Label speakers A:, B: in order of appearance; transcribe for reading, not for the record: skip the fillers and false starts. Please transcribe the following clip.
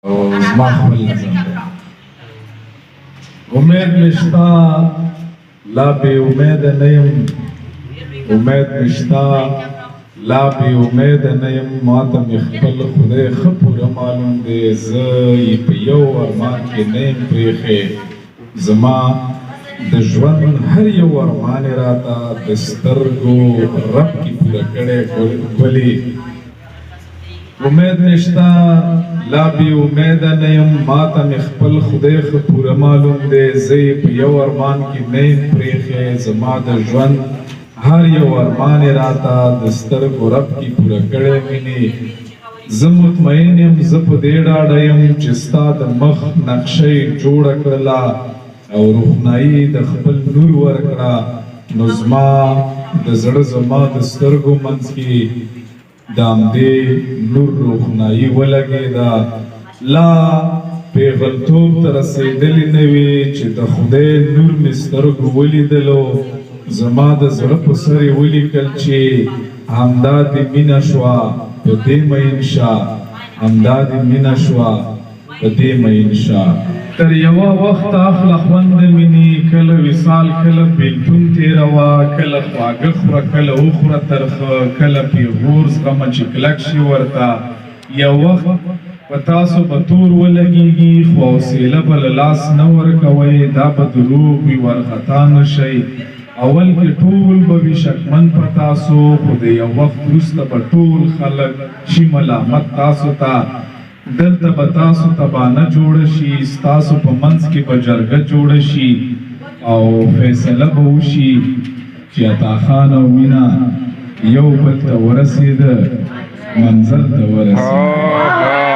A: او زما خپل نظم دی. امید مې شته، لا بې امیده نه یم. امید مې شته، لا بې امیده نه یم. ماته مې خپل خدای ښه پوره معلوم دی، زه یې په یو ارمان کې نه یم پرېښی. زما د ژوند هر یو ارمان یې راته د سترګو رپ کې پوره کړی. ګلې، امید مې شته، لا بې امیده نه یم. ماته مې خپل خدای ښه پوره معلوم دی، زه یې په یو ارمان کې نه یم پرېښی. زما د ژوند هر یو ارمان یې راته د سترګو رپ کې پوره کړی. مینې، زه مطمئن یم، زه په دې ډاډه یم چې ستا د مخ نقشه یې جوړه کړله او روښنايي یې د خپل نور ورکړه، نو زما د زړه، زما د سترګو منځ کې د همدې نور روښنايي ولګېده. لا پېغلتوب ته رسېدلې نه وې چې د خدای نور مې سترګو ولیدلو. زما د زړه په سر یې ولیکل چې همدا دې مینه شوه، په دې مئین شه. همدا دې مینه شوه، په دې مئین شه. تر یوه وخته اخله خوند د مینې، کله وصال کله بیلتون تیروه، کله خواږه خوره کله وخوره ترخه، کله پیغور زغمه چې کلک شي ورته. یو وخت په تاسو به تور ولګیږي، خو حوصله به له لاس نه ورکوئ، دا به دروغ وي، وارخطا نه شئ. اول کې ټول به وي شکمن په تاسو، خو د یو وخت وروسته به ټول خلک شي ملامت تاسو ته. دلته به تاسو ته بانه جوړه شي، ستاسو په منځ کې به جرګه جوړه شي او فیصله به وشي چې عطا خان او مینه یو بل ته ورسېده، منزل ته ورسېده.